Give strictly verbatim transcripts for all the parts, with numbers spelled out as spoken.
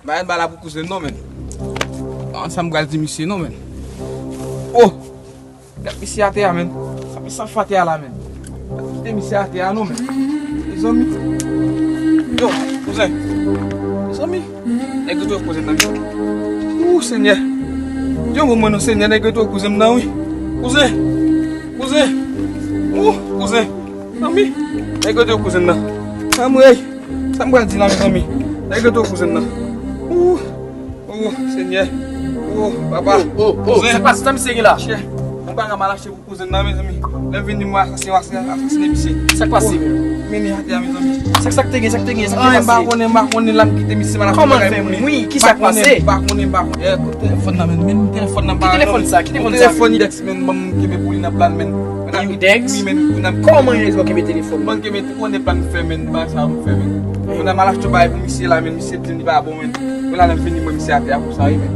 Bagay ba la pou kouzen m non, men. An sa m pral di misye non, men. Oh! Gad misye atè a, men. Sa misye ap fè atè a la, men. Kite misye atè a non, men. Mezanmi. Yo, kouzen. Mezanmi. Nèg yo tou kouzen nan, men. Ou, Senyè. Yo, mwen, mwen, non, Senyè, nèg yo tou kouzen m nan, wi. Kouzen. Kouzen. Ou, kouzen. Zanmi. Nèg yo tou kouzen nan. Anmwey. Sa m pral di la, mezanmi? Nèg yo tou kouzen nan. Ou, ou, Senyè. Ou, papa. Oh, oh, oh, sa k pase? Sa misye gen la? Chè, yon bagay mal achte pou kouzen nan, mezanmi. Lè m vini, mwen asasinen, asasinen misye. Sa k pase? Mennen atè a, mezanmi. Sa, sa k te gen, sa k te gen, sa k te pase? Anyen, m pa konnen, m pa konnen la m kite misye mal achte bagay pou li. Kòman l fè, wi? Ki sa k pase? M pa konnen, m pa konnen. Eh, kote telefòn nan, men, men telefòn nan pa. Ki telefòn sa? Ki telefòn sa? Telefòn Index, men, ban m kenbe pou li nan plan, men. Index? Wi, men, pou nan. Kòman Index va kenbe telefòn? Ban m kenbe, ou konnen plan m fè, men, bagay sa m fè, men. Pou nan mal achte bagay pou misye la, men, misye di li pa bon, men. Mwen la, lè m vini, mwen, misye atè a konsa, wi, men.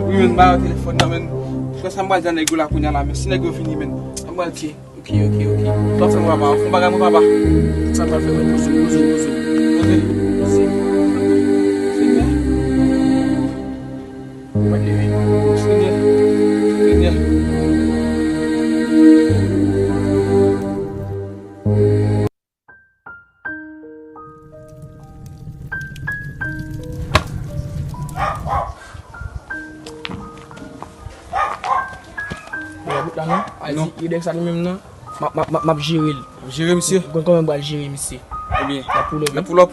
Wi, men, ba yo telefòn nan, men. Frè, sa m pral di a nèg yo la kounye a la, men. Si nèg yo vini, men, sa m pral di. Ok, ok, ok. Sa w fè mwen, papa? Fè yon bagay mwen, papa. Sa m pral fè mwen? Poze, poze, poze. Poze. Poze. Senyè. Mwen leve. Senyè. Senyè. Yo, bout la non. Al di Index sa li menm nan. M ap, m ap, m ap, m ap jere l. Jere misye. Ou konn kòman m pral jere misye. Ebyen, n ap pull up, n ap pull up.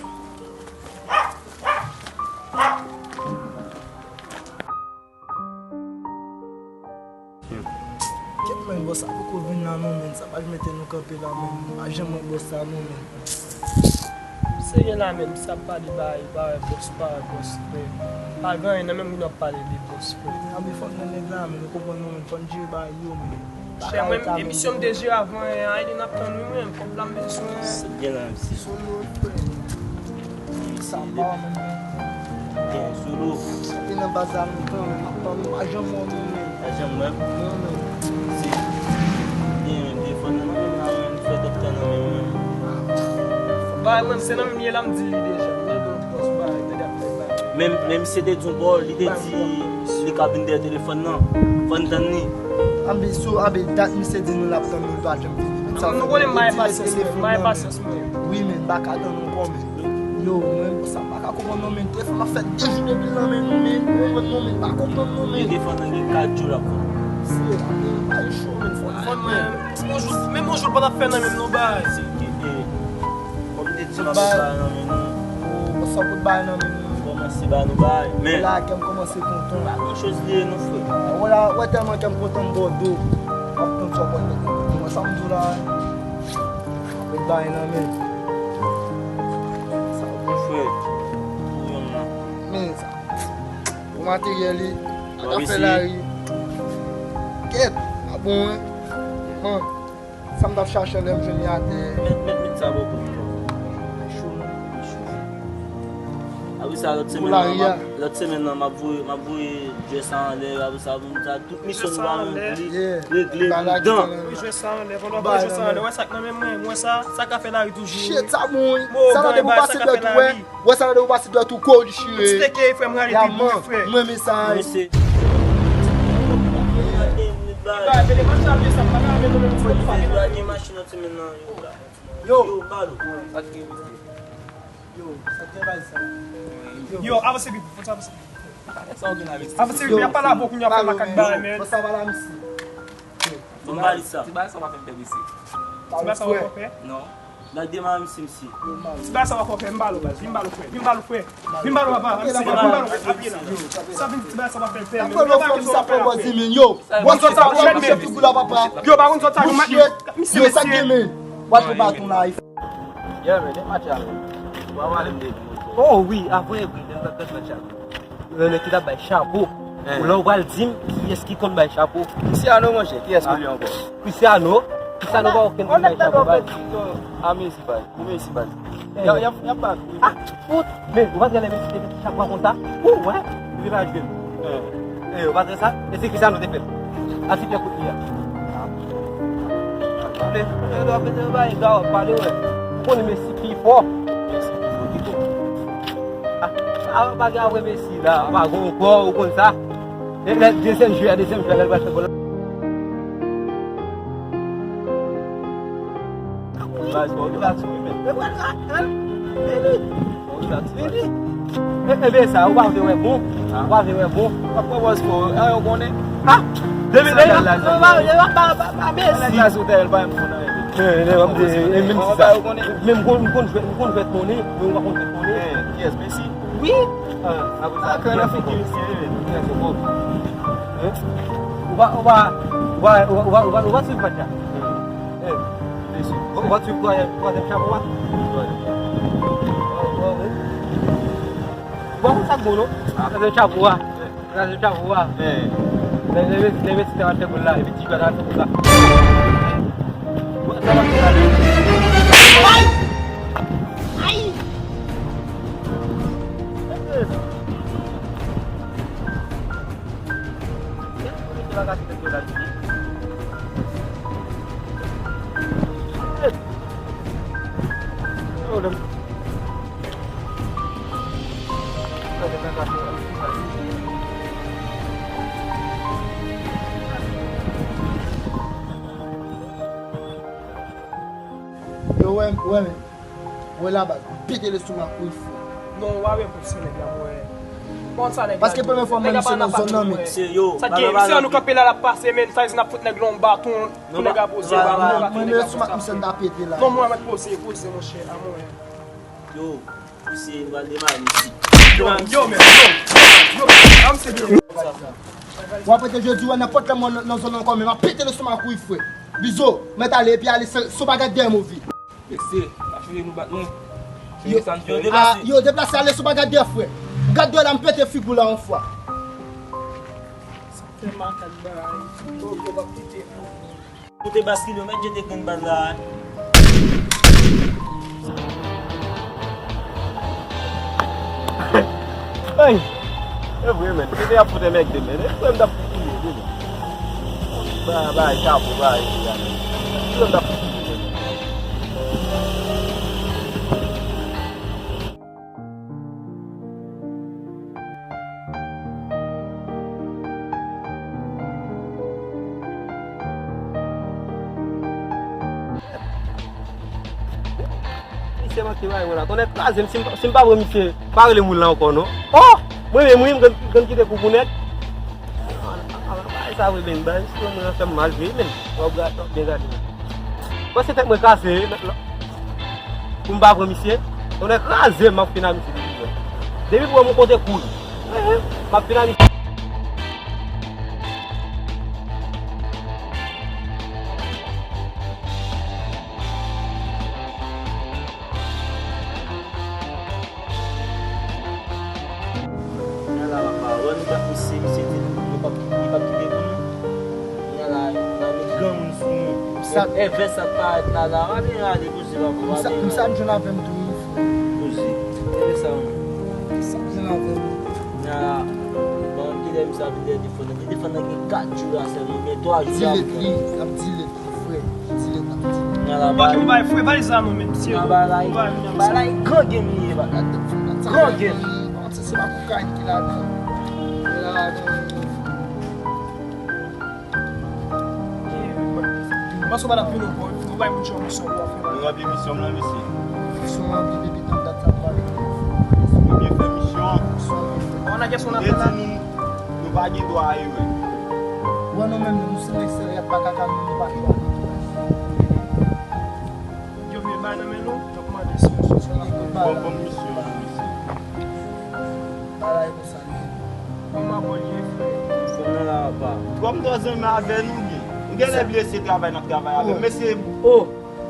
Kèt, men, bòs sa poko vin la non, men. Sa pa mete nou kanpe la, men. Pa janm wè bòs sa non, men. Serye la menm, sa ap pale bay, bay bòs, bay bòs, frè. Pa gen anyen nan menm, nou ap pale de bòs, frè. Anben fòk nan nèg la, men, nou konprann nou menm, fò n jere bay yo, men. Chè, mwen, emisyon m te jere avan, Aileen ap tann wi, mwen, kòb la m bezwen. Sot gen la, M C. Solo, frè. Sa pa menm. Gen Zulu. Sa te nan baz la lontan, men m ap tann ou, pa janm wè w menm, men. Pa janm wè m? Non, non. Si. Gen, men telefòn nan nan men m la, men m fè doktè nan men m, men. Bay mwen, se nan men m ye la, m di li deja. M te don pòs bay, te gade nèg la. Men, men misye te di yon bò, li te di li ka vin dèyè telefòn nan. Fò n tann li. Anben, sou, anben, dat misye di nou l ap tann nou, li pa janm vini. Nou konnen m bay pasyans, men, m bay pasyans, men. Wi, men, m pa ka tann ou ankò, men. Yo, mwen, sa m pa ka konprann non, men. Telefòn nan fè de jou depi l nan men nou, men. Ou konprann non, men, m pa konprann non, men. Gen telefòn nan gen kat jou l ap pran. Se, men, pa gen cho, men, fò, fò, men. Menm yon jou, menm yon jou l pa t ap fè nan men nou bay. Se ki, e, kòm te di m ap bay nan men nou. Ou sa pou bay nan men nou. Kòmanse ba nou bay, men. La, kè m kòmanse kontan. Pa gran choz li ye non, frè. Wè la, wè tèlman kè m kontan m bò do. M ap tann sa w pral mete pou mwen. Sa m di w la. Met bagay nan men. Sa w bon, frè. Pou yon nan. Men sa. Pou materyèl li. Ak afè lari. Kèt. A bon, wi. Han. Sa m t ap chache lè m jwenn li atè. Met, met, met sa bò pou mwen. Cho, non. Apre sa, lòt semèn nan, m ap, lòt semèn nan, m ap voye, m ap voye djès sa anlè. Apre sa, pou m sa, tout misyon nou va ranpli, regle, nou dan. Wi, jwèt sa anlè. Pandan w voye jwèt sa anlè, wè sa k nan men mwen, mwen sa, sa ka fè lari toujou. Shit, sa bon, wi. Sa la depi w pase dwèt ou wè. Wè sa la depi w pase dwèt ou, kò w chire. Ti teke, frè, m rale pi byen, frè. Mwen, men sa. Mesye. Yo, balo. Yo, sa k gen bay sa? Yo, avanse pi, avanse pi. Avanse pi, y ap pale avè w kounye a, fè makak bay, men. Fò sa pale a misye. Bon, m ba li sa. Ti bagay sa pa fè m pè mesye. Ti bagay sa pa fè w pè? Non. Gade demen misye, mesye. Ti bagay sa pa fè w pè, m ba l ou baz, vin ba l ou frè, vin ba l ou frè. Vin ba l ou papa, vin ba l ou frè, apye la. Sa vin di ti bagay sa pa fè l pè, men. Yo, bon, zòt sa, yo, pa konn zòt sa, yo, mesye, mesye. Wap pran baton la. Yeah, man, dem match a, man. Wa wale m de. Oh, wi, avan e vre, dem gad match a. Yon nèg ki t ap bay chapo. Lè w pral di m, kiyès ki konn bay chapo? Cristiano, monchè, kiyès pou li ankò? Cristiano? Cristiano pa okenn konn bay chapo, baz. A, Messi, baz. Messi, baz. Y ap, y ap, y ap bat. Ah, fout! Men, ou pa t wè lè Messi te fè ti chapo a konsa? Ou wè? Li pa jwe. Eh, ou pa t wè sa? E se kisa nou te fè? A ti fè kout li a. Men, men, men, men, bay, gawòt, pale, wè. Ou konnen Messi pi fò. Messi pi fò ki fò. Ah, A, pa gen apre Messi la, pa gen ankò, ou konn sa. E lè dezyèm jwe a, dezyèm jwe a, lè l pral fè gòl la. Relax, bro, relax, wi, men. E, e, e, e, e, e, e, sa, ou pa vle wè bon. Ou pa vle wè bon. W ap pran pòz fò, e, yo konnen. Ah! Depi, depi, pa, pa, pa, pa, pa, Messi. Nèg la sou tèren, l pa menm konn anyen. E, e, e, menm si sa. Ou konnen. Men m konn, m konn jwèt, m konn jwèt konnen, men ou pa konn jwèt konnen. Kiyès, Messi? Wi. Ah, apre sa, ah, kan nan figi misye, wi. Hein? Ou pa, ou pa, ou pa, ou pa, ou pa, ou pa, ou pa swiv match la? Eh, ou pa swiv twazyèm, twazyèm chapo a? Ou pa konn sa k bon, non? Twazyèm chapo a. Kraze chapo a. Men. Lè, lè, lè, lè Messi te al fè gòl la, epi ti jwè ta al fè gòl la. Bon, sa va fè la. Ay! Ay! Yo, wè, wè, men. Wè la baz, pete lestomak ou, frè. Non, w a wè pou se nèg la, mwen. Bon, sa nèg la. Paske premye fwa m wè misye nan zòn nan, men. Sa ki, misye, nou kanpe la, l ap pase, men, sa, n ap fout nèg la yon baton. Pou nèg la poze, ba, mwen, mwen, lestomak misye ta pete la. Non, mwen, mwen poze, poze, monchè, a mwen. Yo, misye, nou pral demare, mesye. Yo, yo, men, yo, yo, a, misye, w ap rete jodi, wè, nenpòt lè mwen nan zòn nan ankò, men m ap pete lestomak ou, frè. Bizo, mèt ale, epi ale, se, se w pa gad dèyè m, wi. Mesye, pa chire nou bat mwen. Yo, yo, deplase, ale, se w pa gad dèyè, frè. Gad dèyè la, m pete figi w la yon fwa. Sa fè makak bagay. Yo, yo, w ap pete. Ou te baskile, ou mèt jete grenn bal la. Ay! E vre, men. Se te y ap fout enmègde, men. E vre, m t ap fout touye, wi, men. Ba, bay, chapo, bay, wi, men. E vre, m t ap fout touye, men. Misye manke bay mwen la. Tonnè kraze m, si m, si m pa pran misye, pa rele moun la ankò non. Oh! Mwen menm wi, m konn, konn kite kou pou nèg. Ala bagay sa vre, men bay misye mwen ansanm mal vre, men. W ap gade, w ap byen gade. Mwen se tèt mwen kraze, pou m pa pran misye. Tonnè kraze m, m ap fin a misye depi mwen. Depi pou mwen kote kou l. M ap fin a misye. Nyan la papa, wè nou bat misye, misye di nou, nou p ap, li p ap kite pou nou. Nyan la, nou met granmoun sou nou. Sa e, e vès ap parèt la, la, pa byen rale, koze papa, pa byen rale. Sa m jwenn avè m tou, wi, frè. Koze. Tande sa, mwen. Sa m jwenn avè m. Nyan la, bon, kilè misye ap vin dèyè telefòn nan? Li telefòn nan gen kat jou la sèlman, gen twa jou la. Delete li, ap delete li, frè. Delete, ap delete. Nyan la, ba li. Bon, ki bay frè, bay zam nan men, mesye. Nyan ba la, ba la, gran game li ye, ba. Gran game. Bon, se, se pa kokayin ki ladan. Mwen la, Panse w pa t ap vin ankò, ou bay moun chan misyon pou w ap fè bagay. Mwen ranpli misyon m lan, mesye. Misyon w ranpli depi tan dat sa ap pale. Ou byen fè misyon an. Misyon w byen fè. Ou nan kesyon n ap fè la? Te di nou, nou pa gen dwa a erè. Wè nou menm, nou se nèg serye, pa kaka nou, nou pa chwazi. Yo vin bay nan men nou, yo kòmande si yo sou la. Bon, bon misyon, mesye. Bagay konsa li ye. Kòman bon li ye, frè? Fè nan la, papa. Kòm twò zanmi avè nou, gen. Nou genlè bliye se travay n ap travay avè. Oh. Mesye. Oh.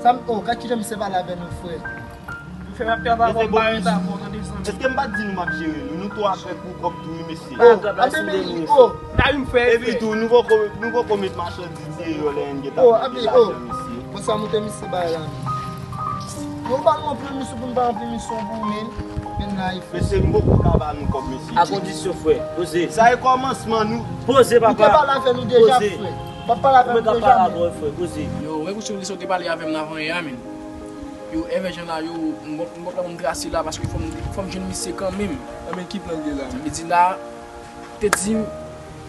Sa m, oh, gad kijan misye pale avè nou, frè. Ou fè m ap travay avè w, m pa rete avè w, tande zanmi. Èske m pa t di nou m ap jere nou? Nou tou ap fè kou kòb tou, wi, mesye. Oh, anben, men, oh. Dayè m fè. Epi tou, nou poko, nou poko met machandiz deyò lè n gentan fè lajan, mesye. Bon, sa moute misye bay la. Yo ba nou anpil misyon pou nou pa anpil misyon pou men, men life. Mesye, m poko ka ba nou kòb, mesye. A kondisyon, frè. Poze. Sa e kòmansman nou. Poze, papa. Ou te pale avè nou deja, frè. W ap pale avè nou deja, men. Poze. Yo, wè kouch misye te pale avè m nan avan yè a, men. Yo, evè jan la, yo, m poko, m poko ka ban m trase la, paske fò m, fò m jwenn misye kanmenm. Nan men ki plan l ye la? Sa vle di la, te di m,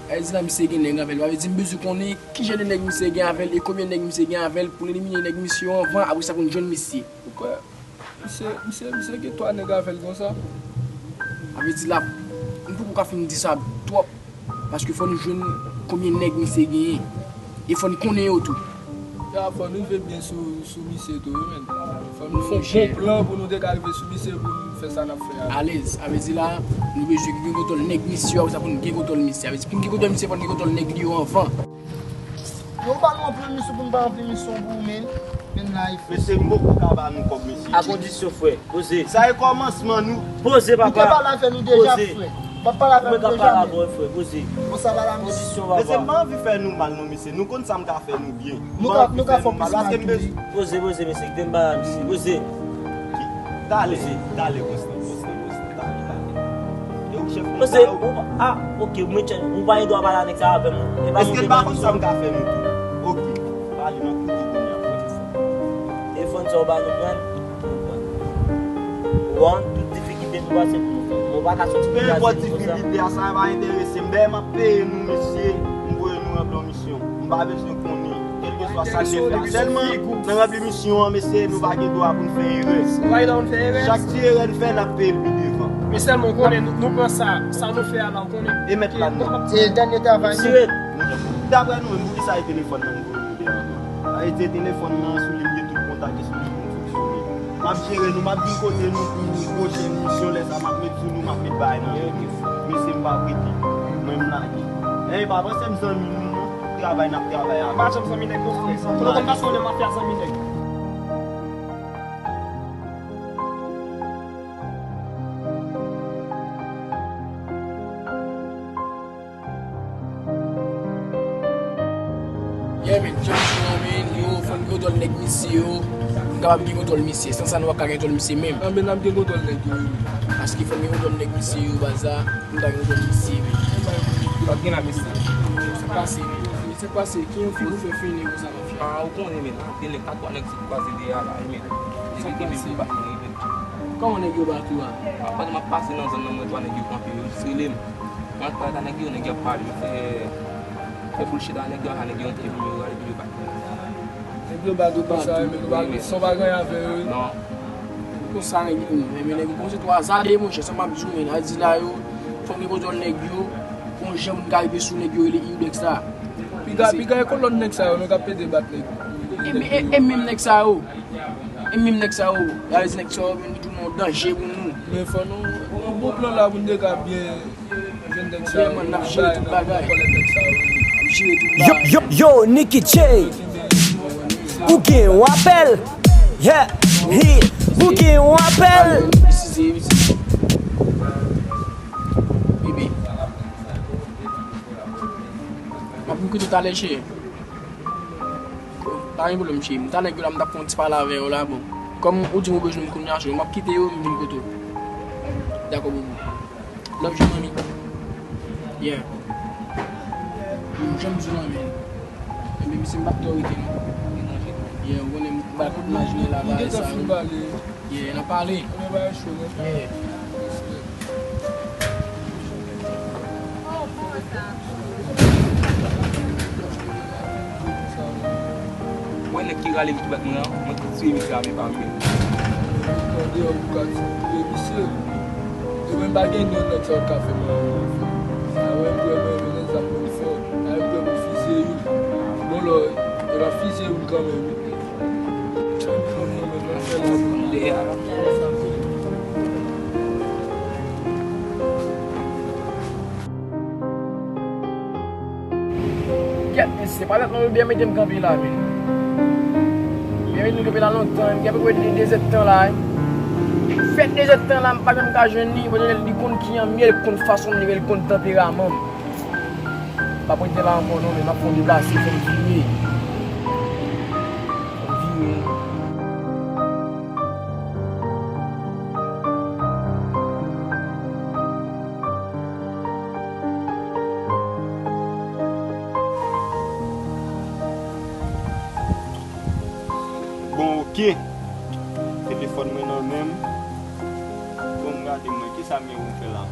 sa vle di la, misye gen nèg avè l. Sa vle di m bezwen konnen ki jan de nèg misye gen avè l e konbyen nèg misye gen avè l pou n elimine nèg misye yo anvan, apre sa pou n jwenn misye. Ou kwè? Misye, misye, misye gen twa nèg avè l konsa. Sa vle di la, m poko ka fin di sa twòp, paske fò n jwenn konbyen nèg misye genyen. E fò n konnen yo tou. Ya, fò n rive byen sou, sou misye tou, wi, men. Fò n fè yon bon plan pou nou te ka rive sou misye pou n fè sa n ap fè a. Alèz, sa vle di la, nou bezwen gen kontwòl nèg misye yo, apre sa pou n gen kontwòl misye. Sa vle di, pou n gen kontwòl misye, fò n gen kontwòl nèg li yo anvan. Yo ba nou anpil misyon pou n pa ranpli misyon pou ou, men. Men life. Mesye, m poko ka ba nou kòb, mesye. A kondisyon, frè. Poze. Sa e kòmansman nou. Poze, papa. Ou te pale avè nou deja, frè. Ou pa pale avè nou deja, men. Mwen ka pale avè w, frè. Poze. Bon, sa va la, mesye. Kondisyon, papa. Mesye, m pa anvi fè nou mal, non, mesye. Nou konn sa m ka fè nou byen. Nou ka, nou ka fè w plis mal tou, wi. Poze, poze, mesye. Kite m pale a misye. Poze. Talè, talè, Konstan, Konstan, Konstan, talè, talè. E ou chèf moun sa yo? Ou pa, ah, ok, mwen chèf, ou pa gen dwa pale a nèg sa avè m. Èske l pa konn sa m ka fè nou tou? Ok, pale, m ap koute kounye a, koute sa. Telefòn sa ou ba nou pran, nou pran. Ou wè tout difikilte nou pase pou nou fè. Mwen pa ka soti pou pase nou konsa. Pe enpòt difikilte a, sa pa enterese m. Dayè m ap peye nou, mesye, m voye nou ranpli yon misyon. M pa bezwen konnen, kèlkeswa sa n te fè a. Sèlman, nan ranpli misyon an, mesye, nou pa gen dwa pou n fè erè. Chak ti erè n fè, n ap peye l pi devan. Men sèlman, ou konnen, nou, nou pran sa, sa nou fè a la, ou konnen. E mèt la, non. Se dènye travay nou. Daprè nou menm, poukisa e telefòn nan m voye nou deyò? Sa vle di telefòn nan sou li m gen tout kontak e sou li m fonksyone. M ap jere nou, m ap vin kote nou pou pwochèn misyon, lè sa m ap met sou nou, m ap met bagay nan men nou. Mesye, m p ap rete. Mwen, m lage. Ey, pa panse m zanmi nou, non. Travay n ap travay avè. M pa janm zanmi nèg, non, frè. Kote w konn pase yon lè mafya zanmi nèg? Yeah, man, jan misye an, man, yo, fò n gen kontwòl nèg misye yo, pou n kapab gen kontwòl misye. San sa, nou p ap ka gen kontwòl misye menm. Ah, men n ap gen kontwòl nèg yo, wi. Paske fò n gen kontwòl nèg misye yo, baz la, pou n ka gen kontwòl misye, man. Sa k gen la, mesye? Sa k pase, man? Sa k pase? Ki yon fi pou fè fini konsa, mafya? Ah, ou konnen, men, antre nèg, katwa nèg sot kwaze dèyè a la, wi, men. Nèg yo kenbe m pou bat mwen, wi, men. Kòman nèg yo bat ou a? Pandan m ap pase nan zòn nan, mwen, twa nèg yo kanpe, yo jis rele m. Mwen al pale ak nèg yo, nèg yo ap pale, yo fè, fè bullshit ak nèg yo, nèg yo rantre, yo rale, epi yo bat mwen. Nèg yo bat ou konsa, men ou pa, san w pa gen anyen avè yo, wi. Non. Konsa nèg yo, men nèg yo konsa, twa zade, monchè, sa m ap di w, men, a di la yo, fò m gen kontwòl nèg yo, pou yon jan pou m ka rive sou nèg yo rele Iudex la. Piga, piga e kolòn nèg sa yo, nou k ap pede bat nèg. E, e, e menm nèg sa yo, e menm nèg sa yo, a di nèg sa yo, men nou tou nan danje pou nou. Men fò nou, yon bon plan la pou n te ka byen jwenn nèg sa yo. Yeah, man, n ap jere tout bagay. N ap jere tout bagay. Yo, yo, yo, Nicky J. Ou gen yon apèl. Yeah, he, ou gen yon apèl. Bebe. M ap vin kote w talè, cheri. Pa gen pwoblèm, cheri. M talè gen la, m t ap fè yon ti pale avè w la, bon. Kòm ou di m ou bezwen m kounye a, cheri, m ap kite yo, m vin kote w. Dakò, boubou. Love you, manmi. Yeah. Jan m di w la, man. Ebyen, misye, m p ap twò rete, non. Yeah, ou konnen m ba kout majinè la, bagay sa yo. Yeah, n a pale. Yeah. Wè nèg ki rale m ki bat mwen an, mwen ki tire misye a men pa m menm. Mwen deyò pou ka tire misye. E mwen pa gen yon nèg sa yo ka fè mwen anyen. A wè m kwè mwen renmen zam mwen fò. A wè m kwè mwen fizye youn. Bon lò, e pa fizye youn kanmenm wi. Kèt mesye, pa lèt non, byen mete m kanpe la, men. Byen mete m kanpe la lontan, m gen apeprè de, de zèdtan la, wi. Fè de zèdtan la, m pa janm ka jwenn li, paske li konn ki an m ye, li konn fason m ye, li konn tanperaman m. M p ap rete la ankò non, men m ap fè yon deplase, fò m vire. Fò m vire. Bon, oke. Telefòn mwen nan men m. Bon, gade mwen, kisa m ye pou m fè la?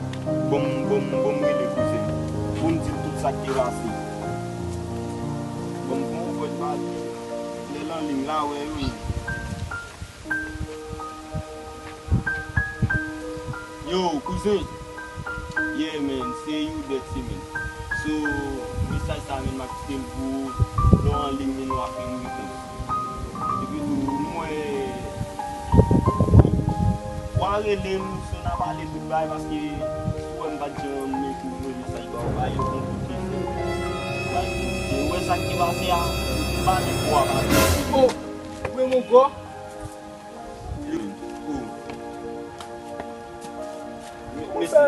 Bon, m- bon, m- bon, m rele kouzen m. Bon, m di l tout sa k te pase. Bon, m pran yon vòl pale. Lè l an liy la, wè yo ye. Yo, kouzen. Yeah, man, se Hubert, se, man. So, mesaj sa, man, m ap kite l pou ou. Lè w an liy, man, w ap fè m repons. Epi tou, m wè, w a rele m, so n a pale tout bagay, paske si w wè m pa t janm ekri yon mesaj ba w, bagay yo konplike. Bagay yo konplike. Ou wè sa k te pase a, m pale pou w a pale. Oh, men mon gwa. Oh. Konsa,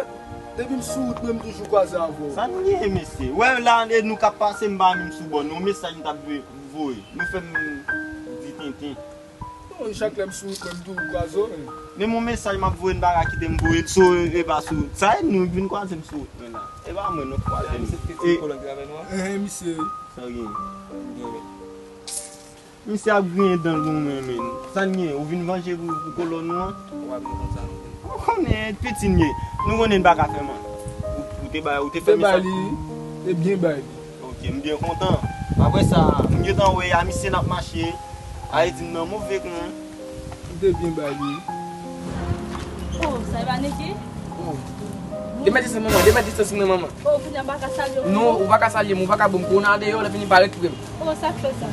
depi m sou wout, mwen, m toujou kwaze avè w. Sa n gen, mesye? Wè, la, e nou k ap pase, m pa menm sou bò, non, mesaj m t ap voye. Nou fè m di tenten. Non, chak lè m sou wout, mwen, m toujou kwaze w, men. Men mon mesaj m ap voye, n pa ka kite m voye l, so, e pa sou wout. Sa e nou vin kwaze m sou wout, mwen, la. E pa mwen, non, k kwaze m. Misye ki kolòn ki avè nou an? Enhen, misye. Sa gen? Gen, men. Misye ap griyen dan l pou mwen, men. Sa n gen? Ou vin vanje pou, pou kolòn ou an? Ou pa vin konn sa nou vin. Ou konnen, piti n ye. Nou konnen n pa ka fè manti. Ou, ou te bay, ou te fè mesaj. Te bay li, te byen bay li. Ok, m byen kontan. Apre sa, m gentan wè a misye n ap mache. Ayiti m nan move kon. Ou te byen bay li. Oh, sa e pa nèg ye? Oh. De mèt distans, manman, de mèt distans, manman. Oh, kounye a m pa ka salye w. Non, ou pa ka salye m, ou pa ka ban m kowona deyò, lè fini pa ret pre m. Oh, sa k fè sa?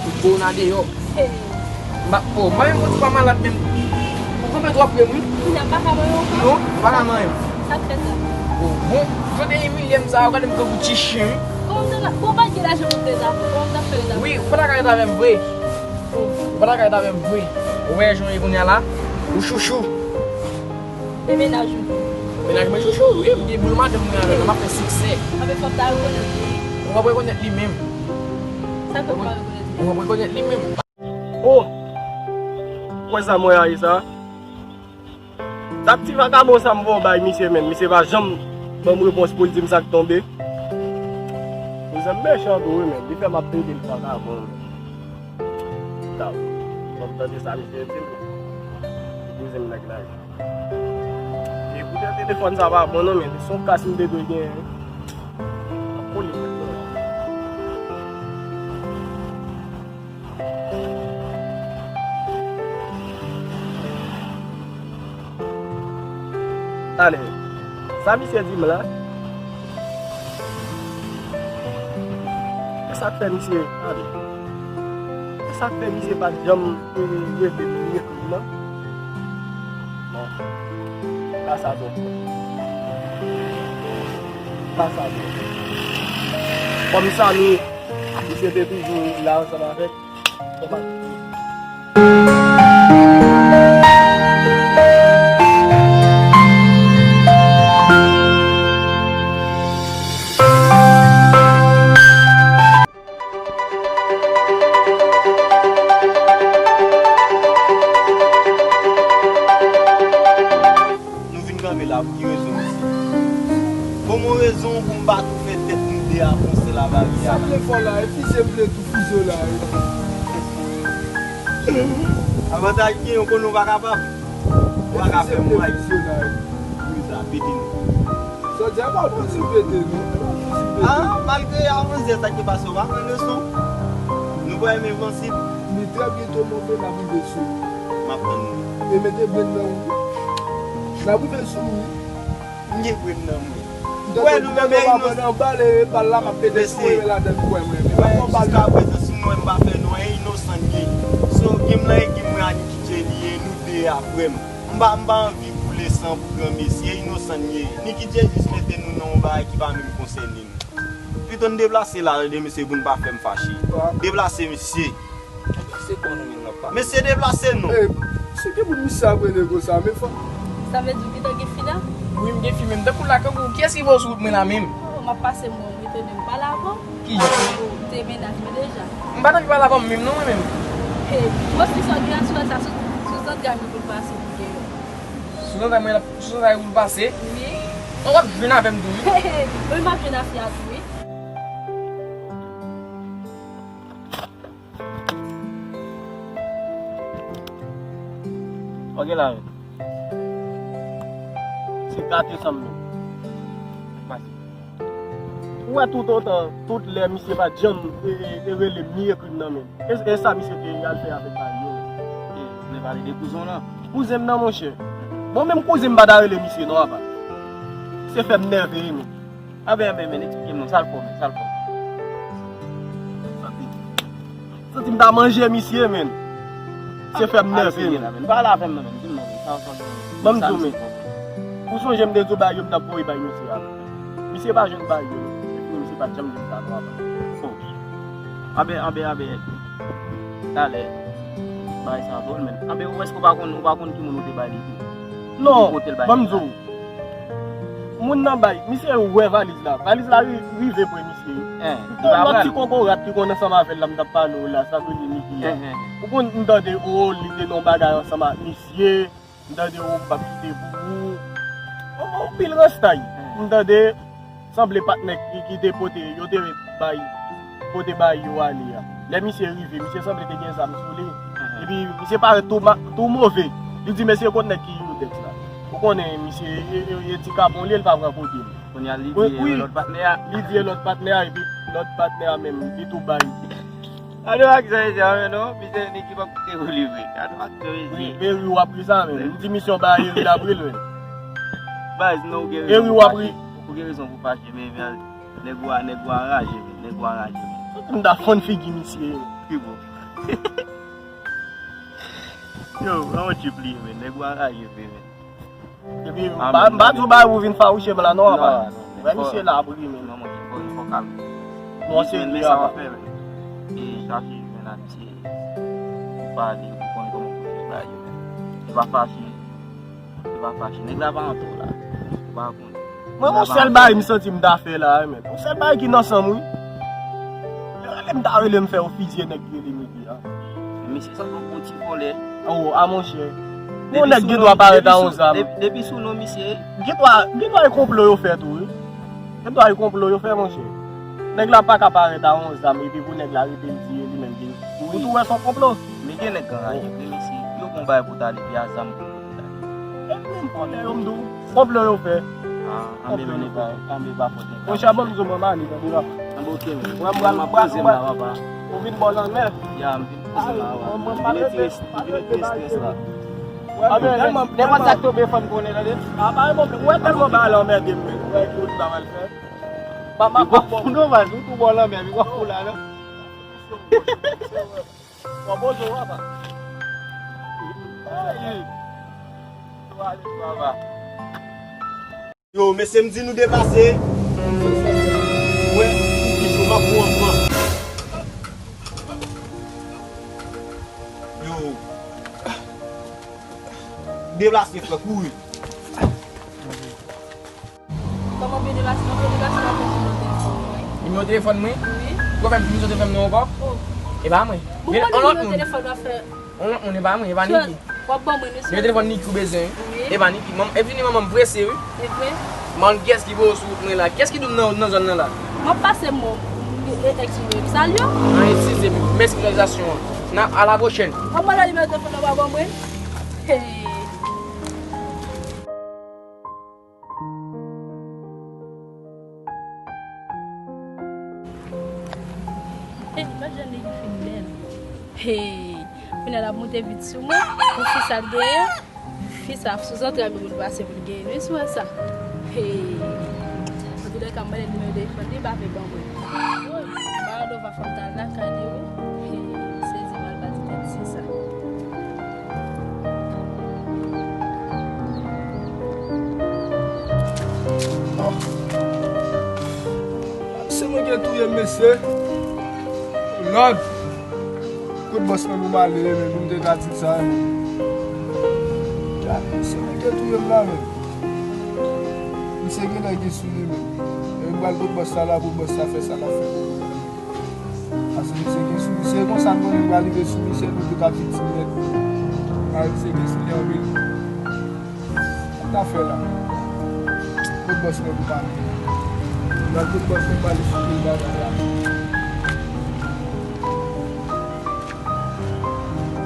Ou kowona deyò. Hey. M pa, oh, m pa menm konn si w pa malad menm. Ou kanpe twò pre m, wi. Kounye a m pa ka manyen w ankò? Non, ou pa ka manyen m. Sa k fè sa? Oh, bon, jan w te imilye m sa, ou gade m tankou ti chen, wi. Kòman w te la? Bon, w pa t gen lajan pou w te la, kòman w t ap fè ret avè m? Wi, ou pa ta ka ret avè m vre. Ou pa ta ka ret avè m vre. Ou wè jan w ye kounye a la? Ou chouchou. E mennaj ou? Mennaj mwen chouchou, wi, m gen boul madanm mwen avè l, m ap fè siksè. Anben, fòk ta rekonèt li. Ou p ap rekonèt li menm. Sa k fè w pa rekonèt li? Ou p ap rekonèt li menm. Oh! Ou wè sa mwen rayi sa? Dat ti vakabon sa m voye bay misye menm, misye pa janm ban m repons pou l di m sa k tonbe. Kouzen m mechan tou wi, men li fè m ap plede l vakabon. Taw. Fò m tande sa misye di m. Kouzen m nèg la ye. Ekoutè telefòn sa pa bon non, men se yon kas m te dwe genyen. Ap kole tèt mwen. Talè, sa misye di m la? E sa k fè misye, talè, e sa k fè misye pa t janm, eh, rete pou m ekri m nan? Bon, pa sa bon. Pa sa bon. Kòm sa nou, misye te toujou la ansanm avèk. Nou vin kanpe la pou ki rezon, mesye? Ban m yon rezon pou m pa tou fè tèt nou de a pran sèl avali a. Sa vle fè w la, e fize m vle tou fize w la, e. Avantaj gen, ou konnen w pa kapab. Ou pa ka fè m wè. Wi, sa pete nou. Sa w di a pa posib pete, non. E pa posib pete. Ah, malgre avan zè sa ki pase, w pa pran leson. Nou pa renmen vansi. Li trè byento monte, n ap rive sou ou. M ap tann ou. E mete brenn nan ou. N ap rive sou ou, wi. M gen grenn nan mwen. Ou wè nou menm e inosan. Anba le bal la, m ap pete sou mwen ladan kwè mwen. Wè, jiska prezan, si mwen m pa fè nou anyen, inosan n ye. So, game lan e game mwen a Nicky Jay li ye, nou de a frè m. M pa, m pa anvi koule san pou granmesi, e inosan n ye. Nicky Jay jis mete nou nan yon bagay ki pa menm konsène nou. Pito n deplase la, tande mesye, pou n pa fè m fache. Deplase, mesye. Deplase kò nou menm n ap pale. Mesye, deplase non. Eh, se ki moun misye ap rele konsa, men fò. Sa vle di w gentan gen fi la? Wi, m gen fi, men m tankou la, kankou, kiyès ki voye w sou wout mwen la menm? Oh, m ap pase mwen, m retounen m pale avè w. Ki jan? Ou te mennaj mwen deja. M pa t anvi pale avè w menm non, mwen menm. Eh, mwen si sa gen aswè sa sou, sou zantray mwen pou l pase pou gen yo. Sou zantray mwen, sou zantray ou pou l pase? Wi. Ou ap jwenn avè m tou, wi. Wi, m ap jwenn a fi a tou, wi. Pa gen la menm. Se gate sanm menm. Ou wè tout otan, tout lè misye pa t janm e, e, e rele m ni ekri m nan menm. E, e sa misye te al fè avèk Mario? E, nou pale de kouzen w nan? Kouzen m nan, monchè. Bon, menm kouzen m pa ta rele misye non, apa. Se fè m nève, wi, menm. Anben, anben, men, eksplike m non, sa l fè w, men, sa l fè w? Santi, santi m ta manje misye, menn. Se fè m nève, menn. Pale avè m non, menn, di m non, men, sa w santi? Ban m di w, menn. Ou sonje m te di w bagay yo m t ap voye bay misye a? Misye pa jwenn bagay yo. Epi misye pa t janm di m sa non, apa. Anben, anben, anben. Talè. Bagay sa dwòl, menn. Anben, ou èske ou pa konn, ou pa konn ki moun ou te bay li tou? Non, ban m di w. Moun nan bay, misye wè valiz la. Valiz la ri-, rive pre misye. Lòt ti kokorat ki konn ansanm avè l la, m t ap pale w la, sa vle di Niki a. Ou konn m tande, o, li te nan yon bagay ansanm ak misye. M tande, o, m p ap kite pou ou. O, anpil rastay. M tande, sanble patnè ki, ki te pote, yo te bay, pote bay yo ale a. Lè misye rive, misye sanble te gen zam sou li. Epi misye parèt tou ma-, tou move. Li di, "Mesye, kot nèg ki Urbex la?" Ou konnen, misye, e, e, e ti kapon li, li pa pran kote m. Kounye a, li di e lòt patnè a. Li di e lòt patnè a, epi lòt patnè a menm, li tou bay. Gade w ak zan mesye a, men non, misye Niki p ap kite pou li vre. Gade w ak zan mesye. E ri w ap ri sa, men. M di misyon ba e ri l ap ri l, men. Baz, non, ou gen rezon pou fache. Ou gen rezon pou fache, men, men, nèg ou a, nèg ou a raje, men. Nèg ou a raje, men. M ta fann figi misye. Ki bon. Yo, an yon tip li ye, men. Nèg ou a raje vre, men. Epi, m pa, m pa di w bagay pou vin fawouche m la, non, apa. Wè misye la ap ri, men. Non, monchè, fò, fò kalme. Non, se li, apa. E chache jwenn a misye. Ou pale, ou konn kòman pou jwenn bagay yo, men. E pa fache. E pa fache. Nèg la pa antre w la. Ou pa konn. Mwen, yon sèl bagay m santi m ta fè la, men. Yon sèl bagay ki nan san m, wi. Yo rele m ta rele m fè yo fizye nèg ki rele Niki a. Mesye sanble yon bon ti vòlè. O, a monchè. Yon nèg gen dwa parèt a yon zam. Depi sou non misye. Gen dwa, gen dwa e konplo yo fè tou, wi. Gen dwa e konplo yo fè, monchè. Nèg la pa ka parèt a yon zam, epi pou nèg la rete l di e li menm ki. Ou tou wè s on konplo. Men gen nèg k anraje vre, mesye. Yo gon bagay pou t ale, epi a zam pou yo t ale. E menm vòlè yo m di w. Konplo yo fè. Ah, anbe men e pa, anbe pa fote. Monchè, ban m di w mwen mani, tande papa. Anbe oke, men. Mwen, mwen, mwen, mwen, ou vin bò lanmè. Ya, m vin poze la, wa. Vin retire, vin retire strès la. Nenpòt sa k tonbe, fò n konnen, tande. Apa, bon, ou wè tèlman bagay la anmède m, men. Ou wè ki wout la pral fè. Papa, papa, bon. Non, baz, ou tou bò lanmè, pi w ap pou la, non. Bon, bonjou, papa. Hey. Papa. Yo, mesye, m di nou deplase. Mwen, pou ki jou, m ap pran pran. Yo. Deplase, frè, kouri. Kòman w vle deplase? Mwen vle deplase, w ap pran nimewo telefòn mwen. Nimewo telefòn mwen? Wi. Ou konn fè m di nimewo telefòn mwen ankò? O. E pa mwen. Bon, kòman nimewo telefòn w ap fè? Yon lòt moun, e pa Niki. W ap ban mwen, mesye. Nimewo telefòn Niki ou bezwen, wi. Wi. E pa Niki. Manm, e vini manman m prese, wi. E vre? Manm, kiyès ki voye w sou wout mwen la? Kiyès ki di w m nan, nan zòn nan la? M ap pase, mwen, e, e, eskize, m salye w. An eskize, mèsi pou salizasyon an. N a, a la pwochèn. Kòman la nimewo telefòn nan w ap ban mwen? Hey. Hey, pa jan nèg fin bèl. Hey, kounye a l ap monte vit sou mwen. Pou fi sa l genyen. Fi sa sou zantray pou l pase pou l genyen. Wi, sou wè sa. Hey. Antoulèka, m mande l nimewo telefòn li, li pa vle ban mwen. Woy, Maradova fò m t al lakay li, wi. Hey, sezi m al bati tèt, se sa. Se mwen ki touye m, mesye. Lòd. Kot bòs mwen pou m ale, men, pou m te ka di sa, men. Gade, se mwen ki touye m la, men. Misye gen nèg ki sou li, men. E m pral kot bòs la la pou bòs la fè sa l ap fè. Paske misye gen sou, misye konsa m konnen m pral rive sou misye, nou tout ap viktim nèt. Paske misye gen sou li anpil. Sa m ta fè la? Kot bòs mwen pou pale? Nan kot bòs mwen pale sou pil bagay la.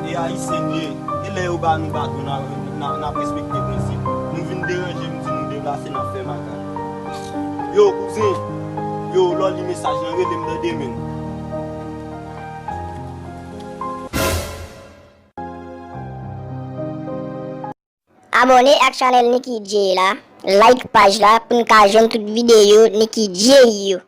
E Ayisyen n ye. E lè yo ba nou baton, n a, N ap respekte prensip. Nou vin deranje, m di nou deplase, n ap fè makak. Yo, kouzen, yo, lè w li mesaj lan, rele m tande, menn. Abòne ak chanèl Nicky Jay la, like paj la pou n ka jwenn tout videyo Nicky Jay yo.